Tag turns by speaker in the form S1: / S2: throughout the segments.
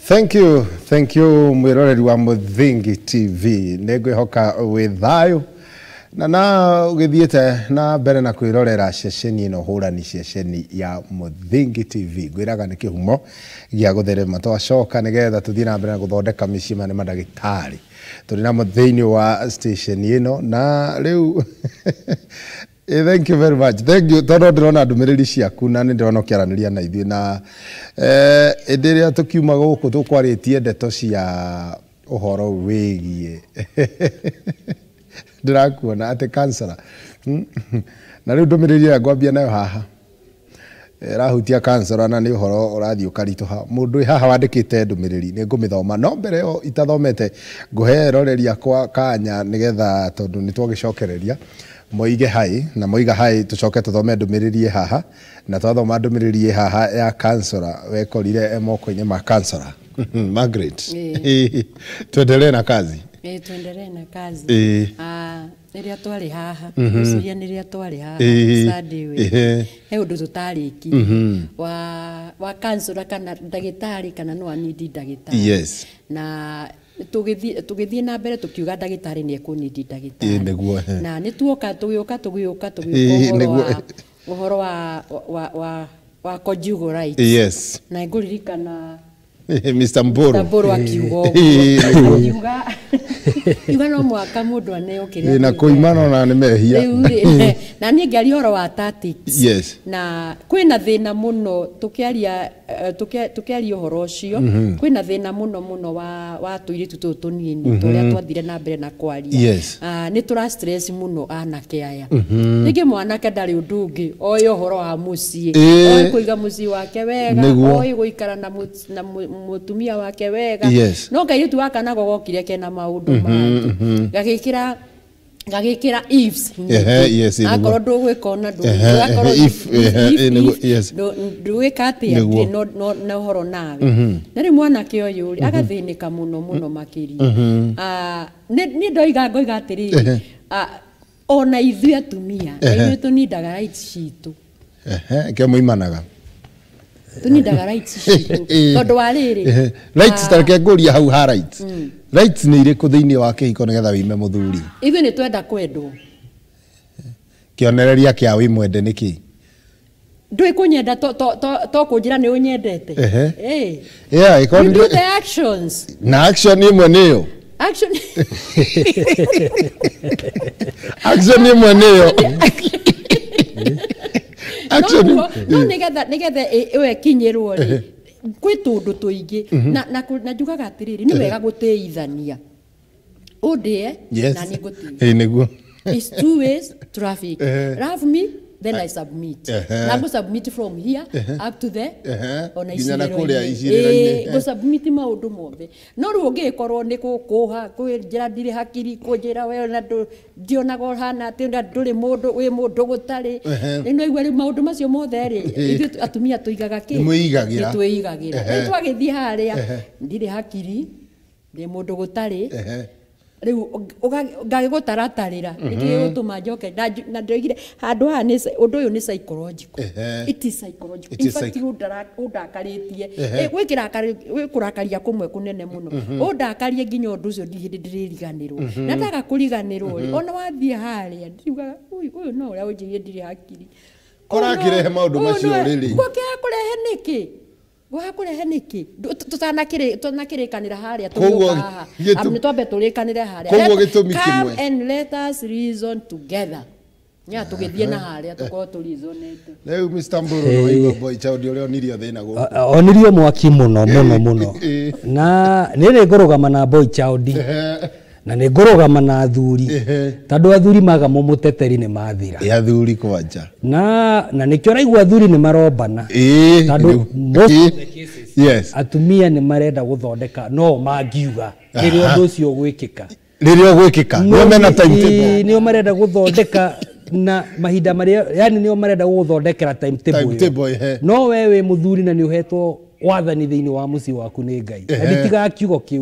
S1: Thank you, thank you mwiroreri wa Muthingi TV. Nĩngwĩhoka wĩ thayũ na ũgĩthiĩte na mbere na kwĩrorera ceceni ĩno hũrani, ceceni ya Muthingi TV. Ngwĩraga nĩ kĩhumo gĩa gũtherema. Twacoka nĩgetha tũthiĩ na mbere na gũthondeka mĩciĩ maya nĩ mandagĩtarĩ tũrĩ namo thĩinĩ wa station ĩno. Na rĩu thank you very much. Thank you. Tondũ ndĩrona ndũmĩrĩri ciaku na nĩ ndĩrona ũkĩaranĩria na ithuĩ na ĩndĩ ĩrĩa tũkiuma gũkũ tũkwarĩtie ndeto cia ũhoro wĩgiĩ ndĩrakuona atĩ kansara. Na rĩu ndũmĩrĩri ĩrĩa ngwambia nayo haha ĩrahutia kansara na nĩ ũhoro ũrathiĩ ũkaritũha. Mũndũ wĩ haha wandĩkĩte ndũmĩrĩri nĩ ngũmĩthoma, no mbere ĩyo itathomete ngũhe eroreri akwa kanya nĩgetha tondũ nĩ twagĩcokereria moige hai, na moiga hai tucoke tuthome ndũmĩrĩri ĩ haha, na twathoma ndũmĩrĩri ĩ haha ya kansara wekorire e moko-inĩ ma kansara Margaret. Tuendelee na kazi.
S2: Tuendelee na kazi. Rĩrĩa twarĩ haha, ngwĩciria nĩ rĩrĩa twarĩ haha Sunday we he ũndũ tũtarĩki wa kansura kana ndagĩtarĩ kana no anindi ndagĩtarĩ. Na tũgĩthiĩ na mbere tũkiuga ndagĩtarĩ nĩ ekũnindi ndagĩtarĩ.
S1: Nĩguo.
S2: Na nĩ tuoka tũgĩũka tũgĩũka tũgĩũka ũhoro wa conjugal rights. Na ngũririkana
S1: Mr. Mburu.
S2: Mburu akiuga ũguo. Akiuga no mwaka mũndũ aneo kĩrĩa.
S1: Na kũimana ona nĩ mehia.
S2: Rĩu na niĩ ngĩaria ũhoro wa tactics. Na kwĩna thĩna mũno tũkĩaria tũkĩaria ũhoro ũcio, kwĩna thĩna mũno mũno wa tũirĩtu tũtũ tũnini tũrĩa twathire na mbere na kwaria. Nĩ tũra stress mũno anake aya. Rĩngĩ mwanake ndarĩ ũndũ ũngĩ oĩ ũhoro wa mũciĩ, oĩ kũiga mũciĩ wake wega, oĩ gũikara na mũtumia wake wega. No kairĩtu gaka nako gokire kena maũndũ mangĩ, gagĩkĩra ifs. Akorwo ndũgwĩka ona ndũgwĩka ndũgwĩka atĩa na ũhoro nawe. Na rĩu mwanake ũyũ rĩ agathĩnĩka mũno mũno makĩria. Niĩ ndoiga ngoiga atĩrĩrĩ, ona ithuĩ atumia ithuĩ tũnindaga rights citũ.
S1: Kĩo mũimanaga
S2: tũnindaga rights citũ tondũ wa rĩrĩ
S1: rights tareke ngũria hau ha rights. Rights nĩ irĩkũ thĩinĩ wa kĩhiko nĩgetha wĩime mũthuri?
S2: Ithuĩ nĩ twenda kwendwo.
S1: Kĩonereria kĩa wĩ mwende nĩ kĩ?
S2: Ndũĩ kũnyenda to kũnjĩra nĩ ũnyendete.
S1: Yeah,
S2: you do the actions.
S1: Na action ĩmwe nĩyo.
S2: Action.
S1: Action ĩmwe nĩyo. Action.
S2: No nĩgetha ĩyo ĩkinyĩrwo rĩ kwĩ tũndũ tũingĩ na njugaga atĩrĩrĩ nĩ wega gũtĩithania ũndĩe na nĩ ngũtĩe.
S1: Nĩguo.
S2: It's two ways traffic. Love me, then I submit. Na go submit from here up to there. Ona icirĩro-inĩ. Go submit maũndũ mothe. No rĩu ũngĩkorwo nĩ gũkũha kwĩnjĩra ndirĩ hakiri kũnjĩra we ona ndionaga ũhana atĩ na ndũrĩ mũndũ wĩ mũndũ gũtarĩ. Nĩ waigua rĩu maũndũ macio mothe rĩ ithuĩ atumia tũigaga kĩ?
S1: Nĩ
S2: twĩigagĩra. Rĩu twagĩthiĩ harĩa ndirĩ hakiri ndĩ mũndũ gũtarĩ. Rĩu ngagĩgũtaratarĩra nĩkĩgũtũma njoke na ndoigire handũ haha nĩ ũndũ ũyũ nĩ psychological. It is psychological. In fact ũndakarĩtie gwĩ kũrakaria kũmwe kũnene mũno ũndakarie nginya ũndũ ũcio ndirĩ hĩndĩ ndĩrĩriganĩrwo. Na ndaga kũriganĩrwo rĩ ona wathiĩ harĩa ndiugaga ũyũ no ũrĩa ũnjĩrire ndirĩ hakiri.
S1: Ũrakĩrehe maũndũ macio rĩrĩ.
S2: Ngũkĩaga kũrehe nĩkĩ? Gwaha kũrehe nĩkĩ? Tũtanakĩrĩkanĩra harĩa tũgĩũka haha. Nĩ twambe tũrĩkanĩre harĩa. Come and let us reason together. Nya tũgĩthiĩ na harĩa tũkorwo tũreasonĩte.
S1: Rĩu Mr. Mburu nĩ waigua boy child ũrĩa onirio thĩna gũkũ.
S3: Onirio mwaki mũno mũno mũno. Na nĩ nĩ ngũrũgama na boy child. Na nĩ ngũrũgama na athuri. Tondũ athuri maga mũmũteteri nĩ mathira.
S1: Athuri kwanja.
S3: Na nĩkĩo ũraigua athuri nĩ marombana. Tondũ most of the cases atumia nĩ marenda gũthondeka no mangiuga rĩrĩa ũndũ ũcio ũgwĩkĩka.
S1: Rĩrĩa ũgwĩkĩka. Nĩo mena timetable.
S3: Nĩo marenda gũthondeka na mahinda marĩa yani nĩo marenda gũgũthondekera timetable. No we wĩ mũthuri na nĩ ũhetwo wathani thĩinĩ wa mũciĩ waku nĩ Ngai. Na nditigaga kiugo kĩu.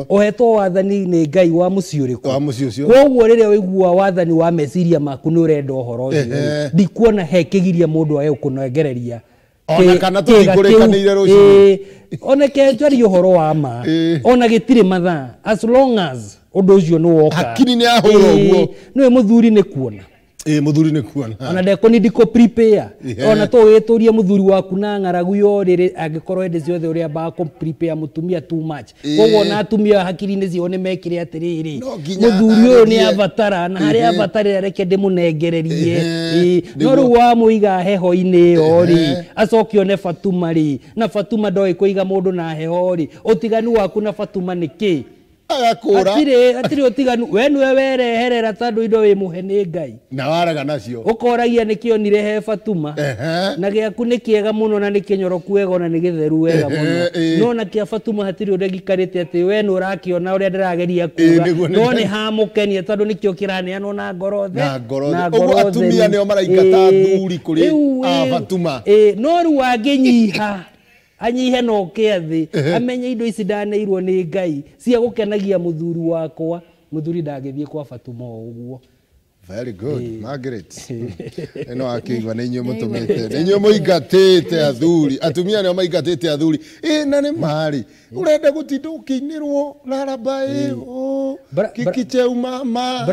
S3: Ũhetwo wathani nĩ Ngai wa mũciĩ ũrĩkũ?
S1: Wa mũciĩ ũcio.
S3: Koguo rĩrĩa ũigua wathani wa meciria maku nĩ ũrenda ũhoro ũcio. Ndikuona he kĩgiria mũndũ age gũkũnengereria
S1: Ona kana tũtikũrĩkanĩire rũciũ.
S3: Oneke njarie ũhoro wa ma. Ona gĩtirĩ mathaa as long as ũndũ ũcio nĩ woka.
S1: Hakiri nĩ ahũra ũguo.
S3: Nĩwe mũthuri nĩ kuona.
S1: Mũthuri nĩ kuona.
S3: Ona ndekũnindi kũ prepare. Ona tũgĩtũrie mũthuri waku na ng'aragu yo rĩrĩ angĩkorwo hĩndĩ ciothe ũrĩa ambaga kũ prepare mũtumia too much. Koguo ona atumia hakiri-inĩ ciao nĩ mekire atĩrĩrĩ. Mũthuri ũyũ nĩ abatara na harĩa abatarĩra reke ndĩmũnengererie. No rĩu wamũiga heho-inĩ ĩyo rĩ, acoke one Fatuma rĩ, na Fatuma ndoĩ kũiga mũndũ na heho rĩ, ũtiganu waku na Fatuma nĩ kĩ?
S1: Agakũra.
S3: Hatirĩ ũtiganu. We nĩwe wereherera tondũ indo wĩ mũhe nĩ Ngai.
S1: Na waraga nacio.
S3: Ũkoragia nĩkĩ onire he Fatuma. Na gĩaku nĩ kĩega mũno na nĩ kĩnyoroku wega ona nĩ gĩtheru wega mũno. No na kĩa Fatuma hatirĩ ũndũ gĩikarĩte atĩ we nĩ ũrakĩona ũrĩa ndĩrageria kuga. No nĩ hamũkenia tondũ nĩkĩo kĩraneanwo na ngoro the.
S1: Na ngoro the. Ũguo atumia nĩo maraingata athuri kũrĩ a Fatuma.
S3: No rĩu angĩnyiha. Anyihe na oke thĩ amenye indo ici ndaneirwo nĩ Ngai cia gũkenagia mũthuri wakwa, mũthuri ndangĩthiĩ kwa Fatuma o ũguo.
S1: Very good, Margaret. Ĩno akĩigua nĩ inyuĩ mũtũmĩte, nĩ inyuĩ mũingatĩte athuri, atumia nĩo maingatĩte athuri. Na nĩ marĩ ũrenda gũtinda ũkĩinĩrwo raraba kikicheu mama.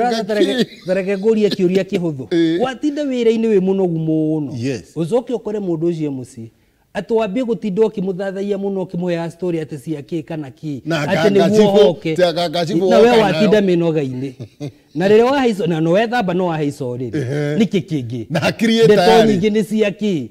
S3: Tareke ngũrie kĩũria kĩhũthũ. Watinda wĩra-inĩ wĩ mũnogu mũno, ũcoke ũkore mũndũ ũcio mũciĩ atwambie gũtinda ũkĩmũthathaia mũno ũkĩmũheaga story atĩ cia kĩ kana kĩ atĩ nĩguo hoke na we watinda mĩnoga-inĩ na rĩrĩa wahaica na no wethamba no wahaica ũrĩrĩ nĩkĩ kĩngĩ
S1: na hakiri ĩ
S3: ndeto
S1: tayari
S3: nyingĩ nĩ cia kĩ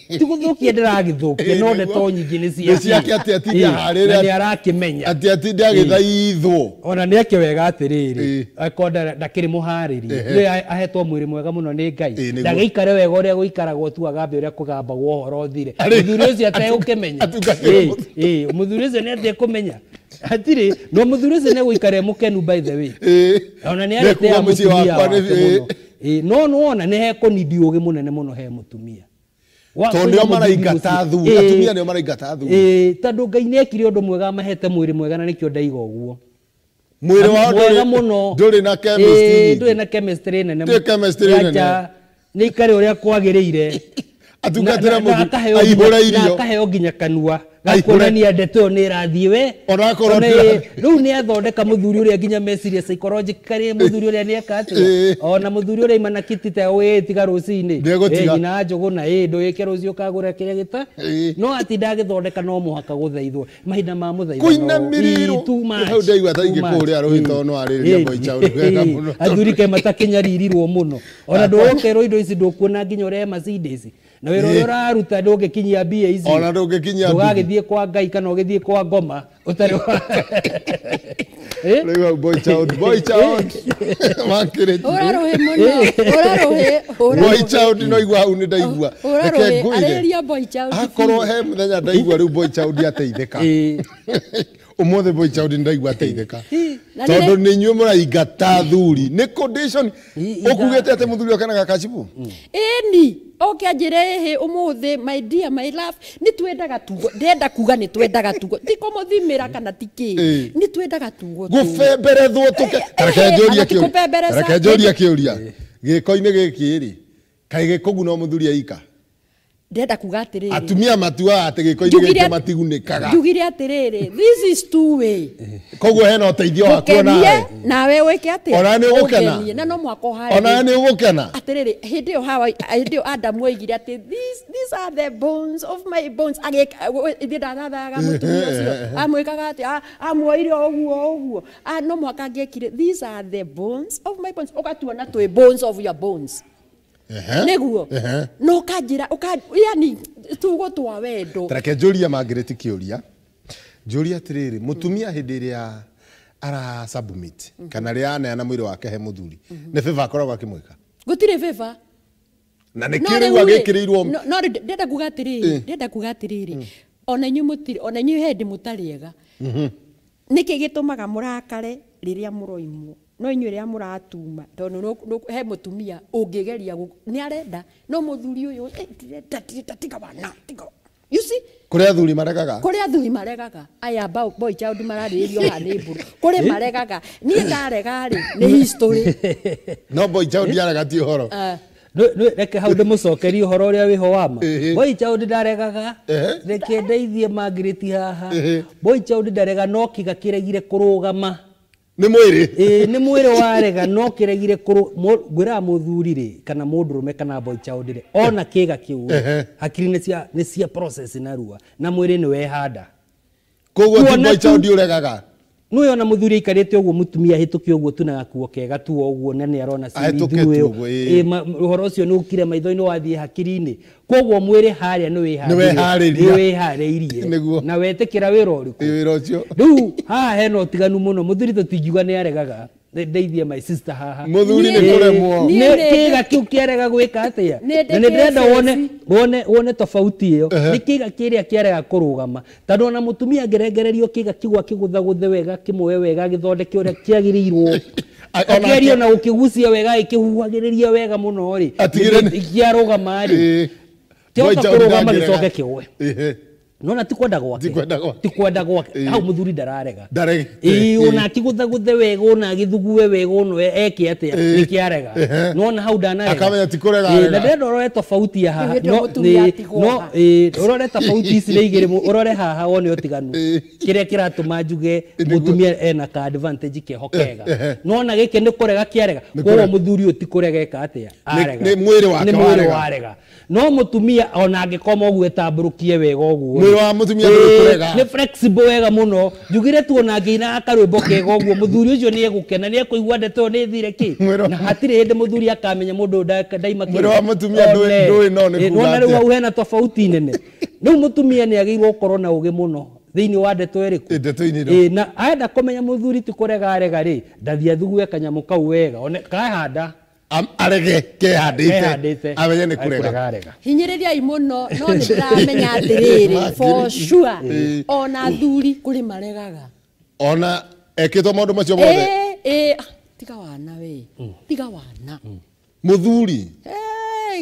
S3: ti gũthũkia ndĩragĩthũkia no ndeto nyingĩ nĩ cia
S1: nĩ ciake atĩ atinde harĩrĩa
S3: na nĩ arakĩmenya
S1: atĩ atinde agĩthaithwo
S3: ona nĩ eke wega atĩrĩrĩ akorwo ndakĩrĩ mũharĩrie nĩ ahetwo mwĩrĩ mwega mũno nĩ Ngai ndagĩikare wega ũrĩa gũikaragwo tu agambe ũrĩa kũgambagwo ũhoro ũthire mũthuri ũcio ategũkĩmenya mũthuri ũcio nĩ atekũmenya hatirĩ no mũthuri ũcio nĩ egũikara e mũkenu by the way ona nĩ arĩtĩa mũtumia wake mũno no nĩwona nĩ hekũnindi ũgĩ mũnene mũno he mũtumia
S1: tondũ nĩo maraingata athuri, atumia nĩo maraingata athuri.
S3: Tondũ Ngai nĩ ekire ũndũ mwega amahete mwĩrĩ mwega na nĩkĩo ndaiga ũguo.
S1: Mwĩrĩ wao ndũrĩ na chemistry.
S3: Ndũrĩ na chemistry nene.
S1: Ndũrĩ chemistry nene.
S3: Nĩ ikare ũrĩa kwagĩrĩire.
S1: Atungatĩre mũthuri, aihũre irio.
S3: Na akaheo nginya kanua. Gakuonania ndeto ĩyo nĩ ĩrathiĩ we.
S1: Onakorwo
S3: rĩu nĩ athondeka mũthuri ũrĩa nginya meciria psychologically mũthuri ũrĩa nĩ eka atĩa. Ona mũthuri ũrĩa aima na kiti ta tiga rũcinĩ. Nginya Njũgũna ndũgĩke rũciũ ũkagũra kĩrĩa gĩta. No atinda agĩthondeka no mũhaka gũthaithwo. Mahinda ma mũthaitho.
S1: Kũinamĩrĩrwo. Hau ndaigua ta ingĩkũhũrĩra rũhĩ tondũ no arĩrĩria boy child wega mũno.
S3: Athuri kaĩ matakĩnyaririrwo mũno. Ona ndũgũkerwo indo ici ndũkuona nginya ũrehe Mercedes. Na wĩra ũrĩa ũraruta ndũngĩkinyia mbia ici.
S1: Ona ndũngĩkinyia mbia.
S3: Ndũgagĩthiĩ kwa Ngai kana ũgĩthiĩ kwa ngoma ũtarĩ
S1: Rĩu boy child, boy child. Margaret.
S2: Ũrarũhĩ mũno, ũrarũhĩ.
S1: Boy child no igua hau nĩ ndaigua.
S2: Reke ngwĩre. Arĩrĩria boy child.
S1: Akorwo he mũthenya ndaigua rĩu boy child ateithĩka. Ũmũthĩ boy child nĩ ndaigua ateithĩka. Tondũ nĩ inyuĩ mũraingata athuri. Nĩ condition. Ũkugĩte atĩ mũthuri oke na gakacibu?
S2: Ĩni. Oke anjĩre ĩhĩ ũmũthĩ my dear my love nĩ twendaga tugo ndenda kuga nĩ twendaga tugo ti kũmũthimĩra kana ti kĩ nĩ twendaga tugo
S1: gũbemberethwo tũke reke njũrie kĩũria gĩko-inĩ gĩkĩ rĩ kaĩ gĩkũguna mũthuri aika
S2: ndenda kuga atĩrĩrĩ
S1: atumia matuaga atĩ gĩko-inĩ gĩkĩ matigunĩkaga
S2: njugire atĩrĩrĩ this is two way
S1: koguo hena ũteithio waku onawe
S2: nawe wĩke atĩa
S1: ona nĩ ũgũkena
S2: na no mwaka ũharĩrie
S1: ona nĩ ũgũkena
S2: atĩrĩrĩ hĩndĩ ĩyo Hawa hĩndĩ ĩyo Adamu oigire atĩ these are the bones of my bones ithuĩ ndathathaga mũtumia ũcio amwĩkaga atĩa amuoire ũguo ũguo no mwaka angĩekire these are the bones of my bones ũgatuona twĩ bones of your bones nĩguo no ũkanjĩra yani tugo twa wendo
S1: tareke njũrie Margaret kĩũria njũrie atĩrĩrĩ mũtumia hĩndĩ ĩrĩa ara submit kana rĩrĩa aneana mwĩrĩ wake he mũthuri nĩ favor akoragwo akĩmwĩka
S2: gũtirĩ favor
S1: na nĩ kĩrĩu agĩkĩrĩirwo
S2: no ndenda kuga atĩrĩrĩ ndenda kuga atĩrĩrĩ ona inyuĩ mũtirĩ ona inyuĩ he hĩndĩ mũtarĩ ega nĩkĩ gĩtũmaga mũrakare rĩrĩa mũroimwo no inyuĩ rĩrĩa mũratuma tondũ he mũtumia ũngĩgeria nĩ arenda no mũthuri ũyũ ndirenda tiga wana tiga you see
S1: kũrĩ athuri maregaga
S2: kũrĩ athuri maregaga aya boy child mararĩrĩrio haha nĩ mbũrũ kũrĩ maregaga niĩ ndarega rĩ nĩ history
S1: no boy child arega ti ũhoro
S3: Reke hau ndĩmũcokerie ũhoro ũrĩa wĩho wa ma. Boy child ndaregaga, reke ndeithie Margaret haha. Boy child ndarega no kĩga kĩregire kũrũgama.
S1: Nĩ mwĩrĩ.
S3: Nĩ mwĩrĩ warega no kĩregire ngwĩraga mũthuri rĩ kana mũndũrũme kana boy child rĩ ona kĩga kĩu hakiri nĩ cia process narua na mwĩrĩ nĩ wehanda.
S1: Koguo ti boy child ũregaga.
S3: Nĩwe ona mũthuri aikarĩte ũguo mũtumia ahĩtũke ũguo tu na gakuo kega tu ũguo na nĩ arona ũhoro ũcio nĩ ũkire maitho-inĩ wathiĩ hakiri-inĩ. Koguo mwĩrĩ harĩa nĩ wĩharĩirie na wetĩkĩra wĩra ũrĩkũ?
S1: Wĩra ũcio.
S3: Rĩu haha hena ũtiganu mũno, mũthuri tũtingiuga nĩ aregaga. Ndeithie my sister haha.
S1: Mũthuri nĩ kũremwo.
S3: Nĩ kĩga kĩu kĩarega gwĩka atĩa? Na nĩ ndĩrenda wone tofauti ĩyo. Nĩ kĩga kĩrĩa kĩarega kũrũgama. Tondũ ona mũtumia angĩrengererio kĩga kĩu akĩgũthagũthe wega, kĩmuoe wega, gĩthondeke ũrĩa kĩagĩrĩirwo. Akĩaria na gũkĩgucia wega, ĩkĩhuhagĩrĩria wega mũno rĩ. Kĩarũgama rĩ. Kĩahota kũrũgama gĩcoke kĩgwe. Nona ti kwenda gwake. Ti kwenda gwake. Hau mũthuri ndararega. Ona akĩgũthagũthe wega, ona agĩthugue wega, ona eke atĩa, nĩ kĩarega. Nona hau ndanarega.
S1: Akamenya ti kũrega arega.
S3: Na ndĩrenda ũrore tofauti ya haha. No ũrore tofauti ici nĩ igĩrĩ, ũrore haha wone ũtiganu. Kĩrĩa kĩratũma njuge mũtumia ena ka advantage keho kega. Nona gĩkĩ nĩ kũrega kĩarega. Koguo mũthuri ũyũ ti kũrega eka atĩa? Arega.
S1: Nĩ mwĩrĩ wake
S3: warega. No mũtumia ona angĩkoma ũguo etambũrũkie wega ũguo.
S1: Wa mũtumia ndũrĩ kũrega.
S3: Nĩ flexible wega mũno. Njugire tu ona angĩina karwĩmbo kega ũguo mũthuri ũcio nĩ egũkena, nĩ ekũigua ndeto ĩyo nĩ ĩthire kĩ. Na hatirĩ hĩndĩ mũthuri akamenya mũndũ ndaima kĩ.
S1: Mwĩrĩ wa mũtumia ndũĩ no nĩ kuga
S3: atĩa. Nĩwona rĩu hau hena tofauti nene. Rĩu mũtumia nĩ agĩrĩirwo gũkorwo na ũgĩ mũno thĩinĩ wa ndeto ĩrĩkũ?
S1: Ndeto-inĩ.
S3: Na enda kũmenya mũthuri ti kũrega arega rĩ, ndathiĩ athugue kanyamũ kau wega, one kahanda.
S1: Arege kehandĩte amenye nĩ kũrega.
S2: Hinyĩrĩriai mũno no nĩ ndĩramenya atĩrĩrĩ for sure ona athuri kũrĩ maregaga.
S1: Ona ekĩtwo maũndũ macio mothe.
S2: Tiga wana we, tiga wana.
S1: Mũthuri.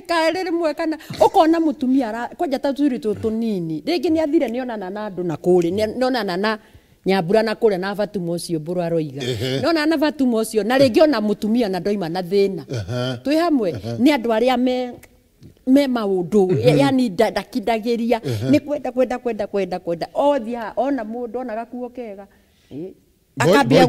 S2: Karĩ rĩmwe kana ũkona mũtumia kwanja ta tũthuri tũtũ tũnini rĩngĩ nĩ athire nĩonana na andũ na kũrĩ nĩonana na Nyambura na kũrĩa na Fatuma ũcio Mbũrũ aroiga nona na Fatuma ũcio na rĩngĩ ona mũtumia na ndoima na thĩna twĩ hamwe nĩ andũ arĩa me maũndũ yani ndakindagĩria nĩ kwenda kwenda kwenda kwenda kwenda othia ona mũndũ ona gakuo kega akambia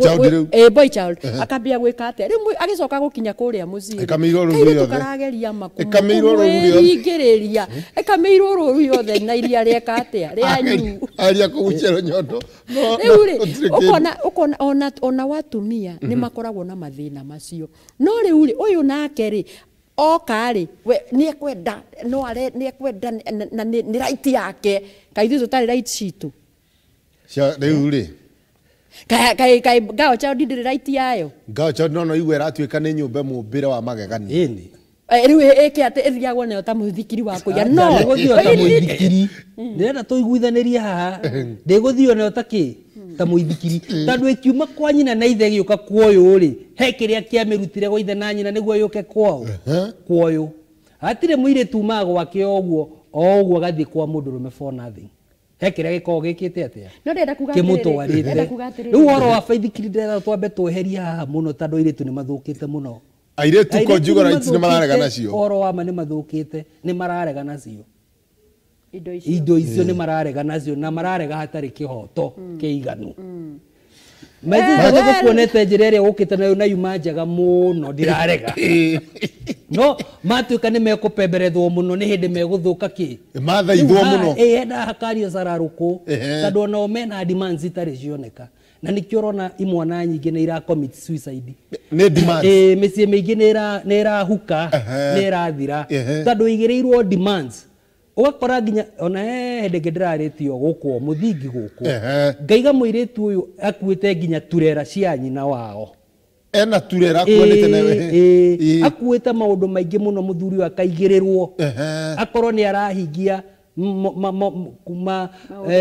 S2: boy child akambia gwĩka atĩa rĩu agĩcoka gũkinya kũrĩa mũciĩ kairĩtu karageria makumũringĩrĩria ĩkamĩirwo rũru yothe na iria rĩeka atĩa rĩanyu
S1: aria kũgucia rũnyondo.
S2: Rĩu rĩ ũkona ona watumia nĩ makoragwo na mathĩna macio no rĩu rĩ ũyũ nake rĩ oka rĩ we nĩ ekwenda no are nĩ ekwenda na nĩ right yake kaĩ ithuĩ tũtarĩ right citũ
S1: rĩu rĩ
S2: kai ngao child ndĩrĩ right yayo.
S1: Ngao child no igue ĩratuĩka nĩ nyũmba mũmbĩre wa magegania.
S3: Ĩni.
S2: Rĩu ĩke atĩ ĩthiagwo nayo ta mũithikiri wa kũiya. No
S3: ndĩgũthio ta mũithikiri. Ndĩrenda tũiguithanĩrie haha. Ndĩgũthio nayo ta kĩ? Ta mũithikiri. Tondũ ĩkiuma kwa nyina na ithe ĩgĩũka kuoyũ rĩ, he kĩrĩa kĩamĩrutire gwa ithe na nyina nĩguo yũke kwao. Kuoyũ. Hatirĩ mũirĩtu umaga gwake o ũguo o ũguo agathiĩ kwa mũndũrũme for nothing. He kĩrĩa gĩkoragwo gĩkĩte atĩa?
S2: No ndĩrenda kuga atĩrĩrĩ.
S3: Rĩu ũhoro wa baithikiri ndĩrenda twambe tweherie haha mũno tondũ airĩtu nĩ mathũkĩte mũno.
S1: Airĩtu conjugal rights nĩ mararega nacio.
S3: Ũhoro wa ma nĩ mathũkĩte, nĩ mararega nacio. Indo icio nĩ mararega nacio na mararega hatarĩ kĩhoto kĩiganu. Maitho gũkuonete njĩra ĩrĩa ũkĩte nayo na yuma njega mũno ndirarega. No matuĩka nĩ mekũpemberethwo mũno nĩ hĩndĩ megũthũka kĩ?
S1: Mathaithwo mũno.
S3: Enda hakario cararũkũ tondũ onao mena demands itarĩ cioneka. Na nĩkĩo ũrona imwana nyingĩ nĩ ira commit suicide.
S1: Nĩ demands.
S3: Mĩciĩ mĩingĩ nĩ ĩrahuka, nĩ ĩrathira tondũ ĩigĩrĩirwo demands. Ũgakora nginya ona he hĩndĩ ĩngĩ ndĩrarĩtio gũkũ mũthingi gũkũ ngaiga mũirĩtu ũyũ akuĩte nginya turera cia nyina wao.
S1: Ena turera akuanĩte nawe.
S3: Akuĩte maũndũ maingĩ mũno mũthuri ũyũ akaigĩrĩrwo akorwo nĩ arahingia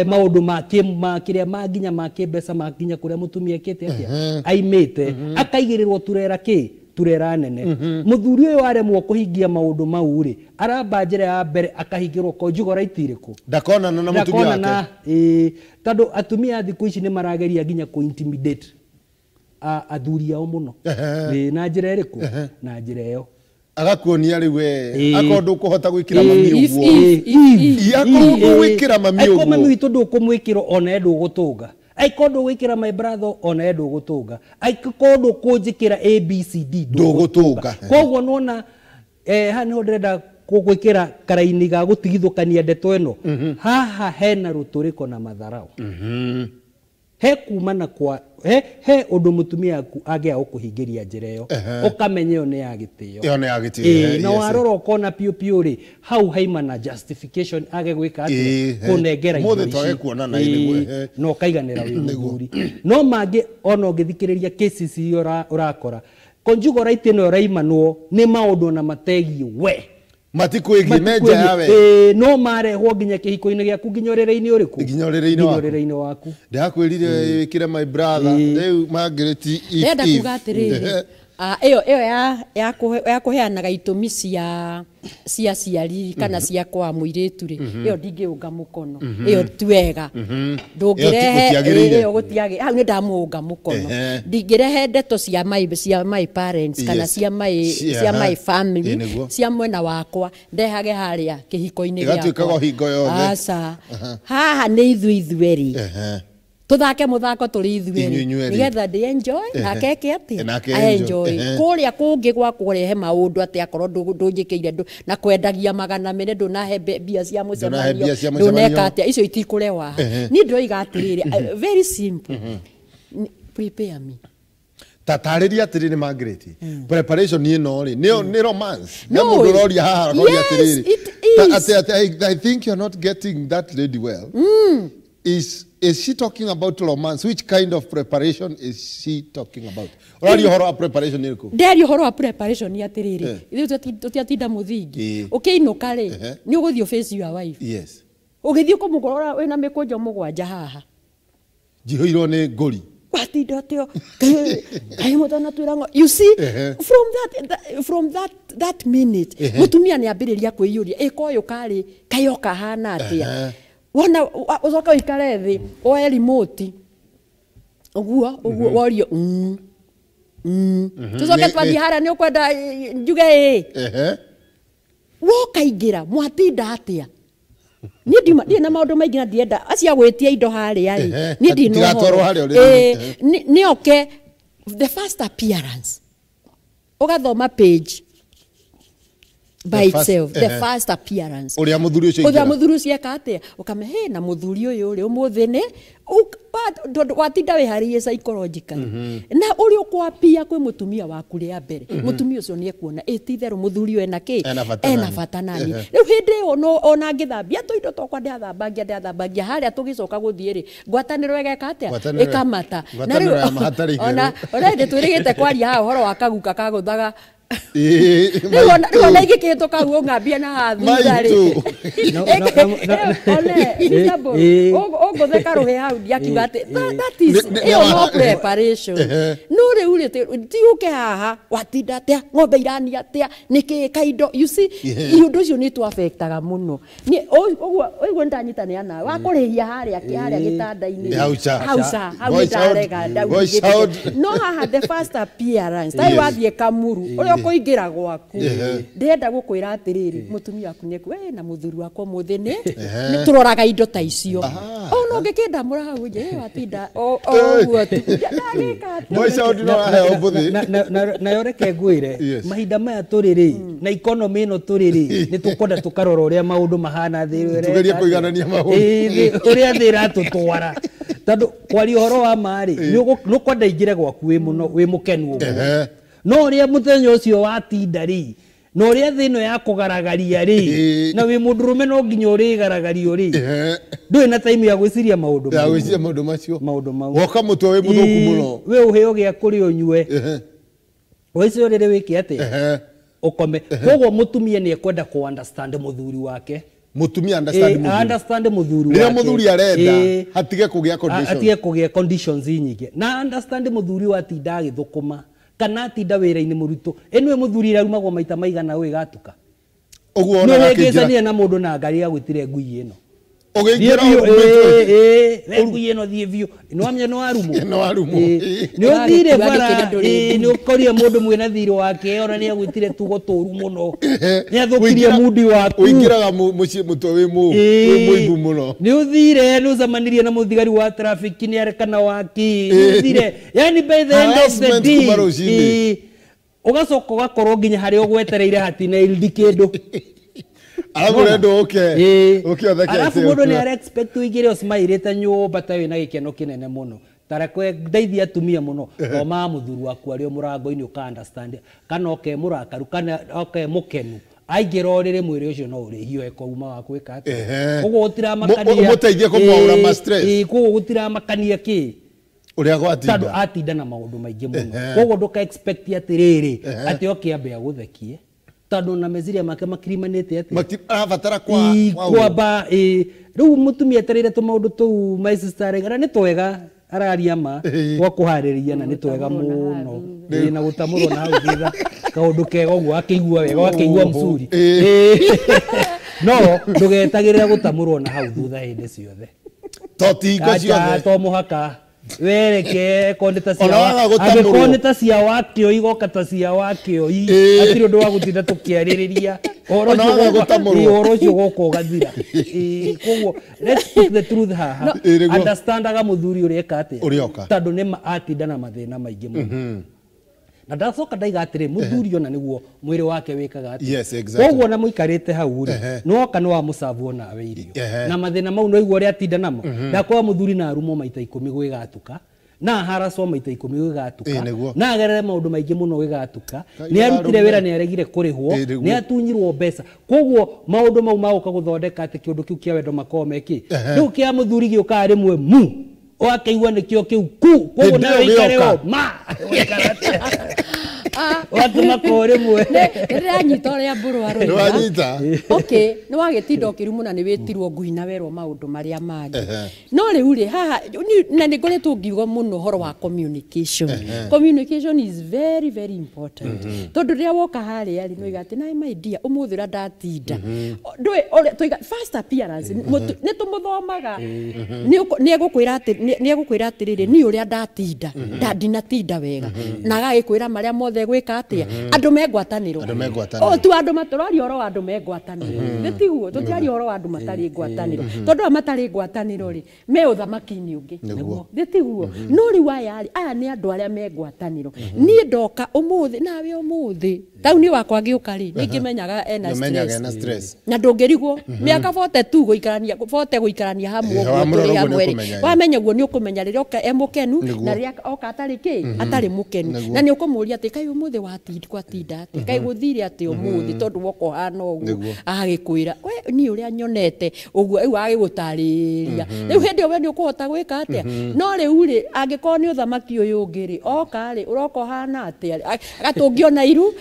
S3: maũndũ ma kĩrĩa ma nginya ma kĩmbeca ma nginya kũrĩa mũtumia ekĩte atĩa aimĩte akaigĩrĩrwo turera kĩ turera nene. Mũthuri ũyũ aremwo kũhingia maũndũ mau rĩ aramba njĩra ya mbere akahingĩrwo conjugal right ĩrĩkũ
S1: ndakonana na mũtumia wake.
S3: Tondũ atumia thikũ ici nĩ marageria nginya kũ intimidate athuri ao mũno. Na njĩra ĩrĩkũ? Na njĩra ĩyo.
S1: Agakuonia rĩu we akorwo ndũkũhota gwĩkĩra mami ũguo. Akorwo ndũgwĩkĩra mami ũguo.
S3: Akorwo mami witũ ndũkũmwĩkĩra ona ndũgũtũnga. Akorwo ndũgwĩkĩra my brother ona ndũgũtũnga. Akorwo ndũkũnjĩkĩra ABCD
S1: ndũgũtũnga.
S3: Koguo nona haha niho ndĩrenda gwĩkĩra karaini ga gũtigithũkania ndeto ĩno. Haha hena rũtũrĩko na matharau. He kumana kwa he ũndũ mũtumia aku angĩaga gũkũhingĩria njĩra ĩyo ũkamenya ĩyo nĩ ya gĩtĩo.
S1: Ĩyo nĩ ya gĩtĩo.
S3: Na warora ũkona piũ piũ rĩ hau haima na justification age gwĩka atĩa kũnengera
S1: indo ici. Mũthĩ kuonana
S3: nĩguo. Na ũkaiganĩra wĩ mũthuri. No mangĩ ona ũngĩthikĩrĩria cases iria ũrakora conjugal right ĩno ĩraimanwo nĩ maũndũ na mategiĩ we.
S1: Matikwĩgiĩ menja yawe.
S3: No marehwo nginya kĩhiko-inĩ gĩaku nginya ũrĩrĩ-inĩ ũrĩkũ?
S1: Nginya ũrĩrĩ-inĩ
S3: waku.
S1: Ndakwĩrire wĩkĩre my brother rĩu Margaret if
S2: ndĩrenda kuga atĩrĩrĩ ĩyo ya kũheanaga itũmi cia ciari kana cia kwa mũirĩtu rĩ ĩyo ndingĩũnga mũkono ĩyo ti wega ndũngĩrehe ĩyo gũtiagĩ hau nĩ ndamũũnga mũkono ndingĩrehe ndeto cia my parents kana cia my family cia mwena wakwa ndehage harĩa kĩhiko-inĩ gĩakwa. Aca haha nĩ ithuĩ ithuerĩ tuthake muthako turi ithuerĩ nigetha ndi enjoy nake eke atia enjoy kuria kungi gwa kurehe maundu ati akorwo ndunjikire na kwendagia magana mene ndunahe mbia cia mucemanio nduneka atia icio itikurewa ni ndoiga atiriri very simple prepare me
S1: tatarĩria atĩrĩrĩ Margaret preparation ĩno rĩ nĩ romance nĩ mũndũ ũroria haha akoria atĩrĩrĩ I think you're not getting that lady well. Is she talking about romance? Which kind of preparation is she talking about? Ũraria ũhoro wa preparation ĩrĩkũ?
S2: Ndĩraria ũhoro wa preparation atĩrĩrĩ ithuĩ tũtiatinda mũthingi ũkĩinũka rĩ nĩ ũgũthiĩ face your wife.
S1: Yes.
S2: Ũgĩthiĩ kũmũkora wĩna mĩkũnjo mũgwanja haha
S1: njihũirwo nĩ ngũri
S2: watinda atĩa kaĩ mũtanatwĩra ngo. You see from that minute mũtumia nĩ ambĩrĩria kwĩyũria ĩka ũyũ karĩ kaĩ okahana atĩa. Wona ucoka uikare thi oe remote uguo uguo worio tucoke twathi haria ni ukwenda njuge ĩ woka ingira mwatinda atia ni ndima ndi na maundu maingi na ndienda acia gwitia indo haria ri ni ndi no ni oke the first appearance ugathoma page by itself the first appearance
S1: uria muthuri ucio
S2: uria muthuri ucio eka atia ukame he na muthuri uyu ri umuthi ni watinda wiharirie psychologically na uri ukwapia kwi mutumia waku ria mbere mutumia ucio ni ekuona ĩ ti therũ muthuri ena ki ena bata nani riu hindi iyo no ona ngithambia tuindo twakwa ndiathambangia haria tugicoka guthie ri ngwataniro igeka atia ikamata na riu ona ona twirigite kwaria haha uhoro wa kaguka kaguthaga Rĩu ona ingĩkĩhĩtũka ũguo ng'ambia na haha thutha rĩ one ũngũtheka rũhĩ hau ndiakiuga atĩ that is ĩyo no preparation no rĩu rĩ ti ũke haha watinda atĩa ng'ombe irania atĩa nĩkĩĩ kaindo you see ũndũ ũcio nĩ tũ-affectaga mũno ũguo ũguo nĩndanyitanĩra nawe wa kũrĩhia harĩa gĩtanda-inĩ hauca hau nĩndarega no haha the first appearance tai wathiĩ Kamuru ũrĩa ũkũingĩra gwaku ndĩrenda gũkwĩra atĩrĩrĩ mũtumia waku nĩ we na mũthuri wakwa ũmũthĩ nĩ tũroraga indo ta icio ona ũngĩkĩndamũra hau nje watinda o ũguo tu ndagĩka
S3: atĩa nayo reke ngwĩre mahinda maya tũrĩ rĩ na economy ĩno tũrĩ rĩ nĩ tũkwenda tũkarora ũrĩa maũndũ mahana thĩ
S1: tũgerie kũiganania maũndũ
S3: ũrĩa thĩ ĩratũtwara tondũ kwaria ũhoro wa ma rĩ nĩ ũkwenda ingĩre gwaku wĩ mũno wĩ mũkenu ũguo no ũrĩa mũthenya ũcio watinda rĩ na ũrĩa thĩ ĩno ya kũgaragaria rĩ na wĩ mũndũrũme no nginya ũrĩgaragario rĩ ndũrĩ na time ya gwĩciria maũndũ
S1: ya gwĩciria maũndũ macio
S3: maũndũ mau
S1: woka mũtwe wĩ mũthũku mũno
S3: we ũheo gĩa kũrĩa ũnyue ũicio rĩrĩ wĩke atĩa ũkome koguo mũtumia nĩ ekwenda kũ understand mũthuri wake
S1: mutumia understand muthuri
S3: understand muthuri wake
S1: rĩrĩa muthuri arenda hatige kũgĩa conditions
S3: hatige kũgĩa conditions nyingĩ na understand muthuri watinda agĩthũkũma kana atinda wĩra-inĩ mũritũ ĩnwe mũthuri ĩraumagwo maita maigana ũũ ĩgatuka
S1: ũguo ona
S3: akĩingĩra na mũndũ na ngari agwĩtire ngui ĩno
S1: Ũgĩingĩra
S3: ũrumĩtwo. Ngui ĩno thiĩ biũ. Nĩwamenya nĩwarumwo.
S1: Nĩwarumwo.
S3: Nĩũthire bara, nĩũkorire mũndũ mwĩna thirĩ wake ona nĩagwĩtire tugo tũru mũno. Nĩathũkirie mundi waku.
S1: Ũingĩraga mũciĩ mũtwe wĩ mũimbu mũno.
S3: Nĩũthire, nĩũcemanirie na mũthigari wa traffic nĩarekana waki. Nĩũthire. Yani by the end of the day. Ũgacoka ũgakorwo nginya harĩa ũgwetereire hatina ildi kĩndũ.
S1: Alafu ũrenda ũke. Ũke ũtheke.
S3: Alafu mũndũ nĩ ara expect ũingĩre ũsmairĩte nyũmba ta wĩna gĩkeno kĩnene mũno. Tarekwe ndeithia atumia mũno. Thoma mũthuri waku arĩ o mũrango-inĩ ũka understand kana oke mũrakaru kana oke mũkenu. Aingĩra ũrĩrĩ mwĩrĩ ũcio no ũrĩhio eko uma wa gwĩka atĩa. Koguo gũtiramakania.
S1: Ũmũteithie kũmwaũra ma stress.
S3: Koguo gũtiramakania kĩ.
S1: Ũrĩa gwatinda.
S3: Tondũ atinda na maũndũ maingĩ mũno. Koguo ndũka expect atĩrĩrĩ atĩ oke ambe agũthekie. Tondũ na meciria make makirimanĩte atĩa.
S1: Arabatara kwa
S3: kwamba rĩu mũtumia etereire tũmaũndũ tũu my sister na nĩ twega araria ma twa kũharĩria na nĩ twega mũno. Na gũtamũrwo na hau thutha kaũndũ kega ũguo akĩigua wega akĩigua mzuri. No ndũgetagĩrĩra gũtamũrwo na hau thutha hĩndĩ ciothe.
S1: To ti hingo ciothe.
S3: To mũhaka. Wereke konde ta cia ta cia wakĩo igoka ta cia wakĩo hatirĩ ũndũ wa gũtinda tũkĩarĩrĩria ũhoro ũcio gũka ũgathira. Koguo let's speak the truth haha. Understandaga mũthuri ũrĩa eka atĩa tondũ nĩ atinda na mathĩna maingĩ mũno. Na ndacoka ndaiga atĩrĩ mũthuri ona nĩguo mwĩrĩ wake wĩkaga atĩa.
S1: Yes, exactly.
S3: Koguo na mũikarĩte hau rĩ nĩwoka nĩwamũcabu onawe irio na mathĩna mau no igua ũrĩa atinda namo. Ndakwa mũthuri na arumo maita 10 gwĩgatuka na haracwo maita 10 gwĩgatuka na agerere maũndũ maingĩ mũno gwĩgatuka. Nĩ arutire wĩra nĩ aregire kũrĩhwo nĩ atunyirwo mbeca. Koguo maũndũ mau magũka gũthondeka atĩ kĩũndũ kĩu kĩa wendo makorwo mekĩ. Rĩu kĩa mũthuri gĩũkaga rĩmwe mu ũgakĩigua nĩkĩo kĩu ku. Koguo nawe ũikare o ma watũma rĩmwe.
S2: Nĩndĩranyita ũrĩa mbũrũ aroiga.
S1: Nĩwanyita?
S2: Okay, nĩwagĩtinda ũkĩrumwo na nĩwĩtirwo ngui na werwo maũndũ marĩa mangĩ. No rĩu rĩ haha na nĩngoretwo ngiuga mũno ũhoro wa communication. Communication is very very important. Tondũ rĩrĩa woka harĩa rĩ nĩoiga atĩ nawe my dear ũmũthĩ ũrĩa ndatinda. Ndũĩ tũiga first appearance nĩtũmũthomaga. Nĩegũkwĩra atĩrĩrĩ niĩ ũrĩa ndatinda ndinatinda wega. Na agagĩkwĩra marĩa mothe gwĩka atĩa. Andũ me ngwatanĩro. O tu andũ matũraria ũhoro wa andũ me ngwatanĩro. Nĩ tiguo tũtiaria ũhoro wa andũ matarĩ ngwatanĩro. Tondũ aya matarĩ ngwatanĩro rĩ me ũthamaki-inĩ ũngĩ. Nĩ tiguo. No rĩu aya rĩ aya nĩ andũ arĩa me ngwatanĩro. Niĩ ndoka ũmũthĩ nawe ũmũthĩ tau niĩ wakwa ngĩũka rĩ nĩngĩmenyaga ena stress. Na ndũngĩrigwo mĩaka 42 gũikarania 40 gũikarania hamwe ũguo tũrĩ hamwe rĩ. Wamenya guo nĩ ũkũmenya rĩrĩa oka e mũkenu na rĩrĩa oka atarĩ kĩ atarĩ mũkenu. Na nĩ ũkũmũria atĩ kaĩ ũmũthĩ watinda atĩa kaĩ gũthire atĩa ũmũthĩ tondũ woka ũhana ũguo agagĩkwĩra we niĩ ũrĩa nyonete ũguo rĩu agagĩgũtarĩria. Rĩu hĩndĩ ĩyo we nĩ ũkũhota gwĩka atĩa. No rĩu rĩ angĩkorwo nĩ ũthamaki ũyũ ũngĩ rĩ oka rĩ ũroka ũhana atĩa agatũngio na iru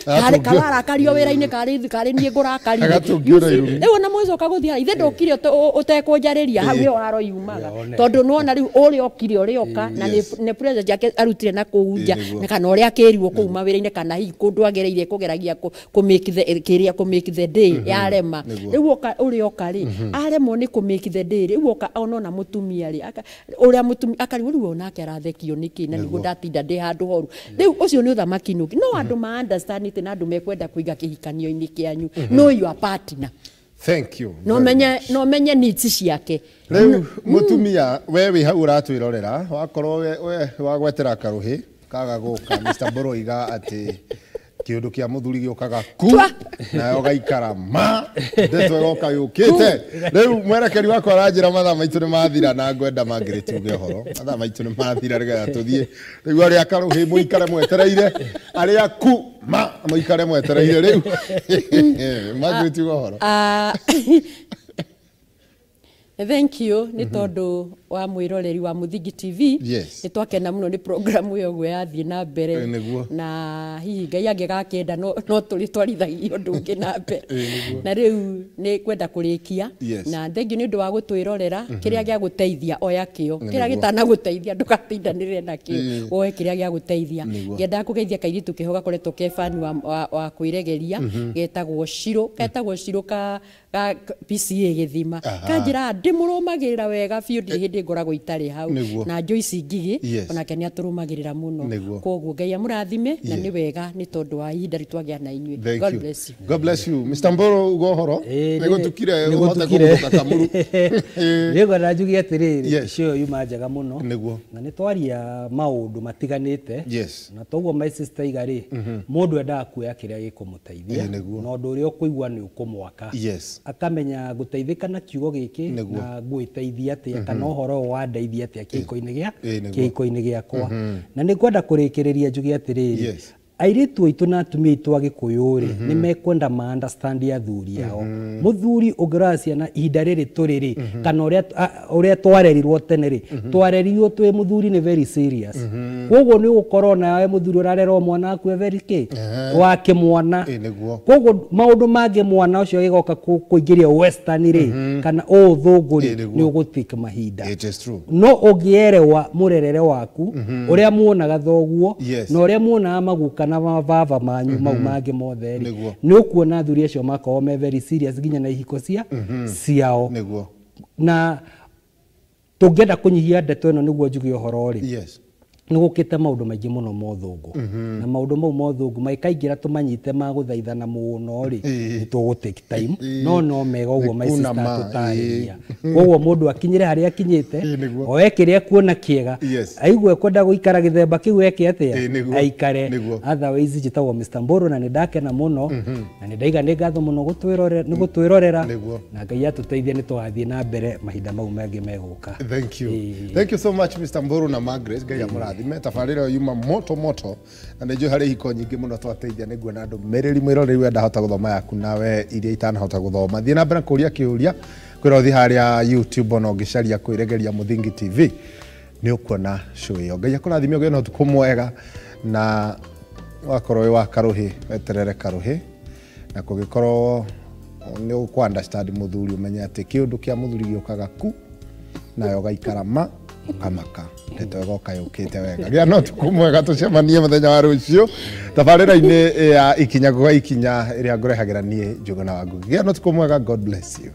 S2: kararakario wĩra-inĩ karĩ niĩ ngũrakarire. Rĩu ona mũgĩcoka gũthiĩ ithe ndũkire ũtekũnjarĩria hau nĩho haro yumaga. Tondũ nĩwona rĩu ũrĩa okire ũrĩa oka na nĩ pressure yake arutire na kũu nja na kana ũrĩa akĩrirwo kũu mawĩra-inĩ kana hihi kũndũ agereire kũgeragia kũ make the kĩrĩa kũ make the day yarema. Rĩu oka ũrĩa oka rĩ aremwo nĩ kũ make the day rĩu oka onona mũtumia rĩ ũrĩa mũtumia akarigwo rĩu onake arathekio nĩkĩ na nĩguo ndatinda ndĩ handũ horu. Rĩu ũcio nĩ ũthamaki nũngĩ. No andũ ma understand it na andũ mekwenda kũiga kĩhikanio-inĩ kĩanyu. Know your partner.
S1: Thank you.
S2: No menye needs ciake.
S1: Rĩu mũtumia we wĩ hau ũratwĩrorera wakorwo we wagwetera karuhi kaga gũka Mr. Mbũrũ oiga atĩ kĩũndũ kĩa mũthuri gĩũkaga ku nayo ũgaikara ma ndeto ĩgoka yũkĩte. Rĩu mwerekeri wakwa aranjĩra mathaa maitũ nĩ mathira na ngwenda Margaret uge ũhoro. Mathaa maitũ nĩ mathira nĩgetha tũthiĩ. Rĩu arĩa karuhi mũikare mwetereire arĩa ku ma mũikare mwetereire rĩu. Margaret uge ũhoro.
S2: Thank you nĩ tondũ wa mwĩroreri wa Mũthingi TV.
S1: Yes.
S2: Nĩ twakena mũno nĩ programu ĩyo ũguo yathiĩ na mbere na hihi Ngai angĩgakĩenda no tũrĩtwarithagia ũndũ ũngĩ na mbere. Na rĩu nĩ kwenda kũrĩkia na thank you nĩ ũndũ wa gũtwĩrorera. Kĩrĩa gĩa gũteithia oya kĩo, kĩrĩa gĩtanagũteithia ndũgatindanĩre nakĩo, woe kĩrĩa gĩa gũteithia. Ngĩendaga kũgeithia kairĩtu keho gakoretwo ke fan wa kwĩregeria getagwo Shiro, getagwo Shiro ka PCA Gĩthima. Kanjĩra Ndĩmũrũmagĩrĩra wega biũ, ndirĩ hĩndĩ ngoragwo itarĩ hau. Na Joyce Ngigĩ onake nĩ atũrũmagĩrĩra mũno. Koguo Ngai amũrathime na nĩ wega nĩ tondũ wa ihinda rĩu twagĩa na inyuĩ. God bless you.
S1: God bless you. Mr. Mboro ugo horo nĩgũtukire ũhote kũguthũka Kamuru.
S3: Nĩngwenda njuge atĩrĩrĩ, show yuma njega mũno na nĩ twaria maũndũ matiganĩte. Na toguo my sister iga rĩ, mũndũ endaga kuoya kĩrĩa gĩkũmũteithia na ũndũ ũrĩa ũkũigua nĩ ũkũmwaka, akamenya gũteithĩka na kiugo gĩkĩ na ngwĩteithia atĩa kana ũhoro ũyũ wandeithia atĩa kĩhiko-inĩ gĩakwa. Na nĩ ngwenda kũrĩkĩrĩria njuge atĩrĩrĩ, airĩtu aitũ na atumia aitũ a Gĩkũyũ rĩ, nĩ mekwenda ma understand athuri ao. Mũthuri ũngĩrora ciana ihinda rĩrĩ tũrĩ rĩ, kana ũrĩa twarerirwo tene rĩ, twarerirwo twĩ mũthuri nĩ very serious. Koguo nĩ ũgũkorwo nawe mũthuri ũrarerwo mwana waku e very kĩ wa kĩmwana. Koguo maũndũ mangĩ mwana ũcio agĩgoka kũingĩria western rĩ, kana ũthũngũ rĩ, nĩ ũgũtake mahinda. No ũngĩerewa mũrerere waku, ũrĩa muonaga thoguo na ũrĩa muonaga maguka na mababa manyu mau mangĩ mothe rĩ, nĩ ũkuona athuri acio makorwo me very serious nginya na ihiko ciao. Na tũngĩenda kũnyihia ndeto ĩno nĩguo njuge ũhoro rĩ, nĩ gũkĩte maũndũ maingĩ mũno ma ũthũngũ, na maũndũ mau ma ũthũngũ maikaingĩra tũmanyite ma gũthaithana mũno rĩ, nĩ tũgũ take time, no mega ũguo my sister tũtarĩria. Koguo mũndũ akinyĩre harĩa akinyĩte, oe kĩrĩa kuona kĩega, aigue kwenda gũikara gĩthemba kĩu eke atĩa, aikare. Otherwise njĩtagwo Mr. Mboro na nĩ ndakena mũno, na nĩ ndaiga nĩ ngatho mũno nĩ gũtwĩrorera, na Ngai atũteithie nĩ tũgathiĩ na mbere mahinda mau mangĩ megũka.
S1: Thank you. Thank you so much Mr. Mboro na Margaret. Ngai amũrathime. Tabarĩra yuma moto moto na nĩ njũĩ harĩ ihiko nyingĩ mũno twateithia, nĩ nguona andũ merĩri mwĩroreri wenda hota gũthoma yaku nawe iria itanahota gũthoma. Thiĩ na mbere kũria kĩũria kwĩra ũthiĩ harĩa YouTube ona ũngĩcaria kwĩregeria Mũthingi TV nĩ ũkuona show ĩyo. Ngai akũrathime ũgĩe na ũtukũ mwega, na wakorwo wĩ wa karũhĩ weterere karũhĩ, na kũngĩkorwo nĩ ũkũ understand mũthuri ũmenye atĩ kĩũndũ kĩa mũthuri gĩũkaga ku nayo ũgaikara ma ũkamaka, ndeto ĩgoka yũkĩte wega. Gĩa na ũtukũ mwega, tũcemanie mũthenya wa rũciũ tabarĩra-inĩ ya Ikinya gwa Ikinya ĩrĩa ngũrehagĩra niĩ Njũgũna wa Ngugi. Gĩa na ũtukũ mwega, God bless you.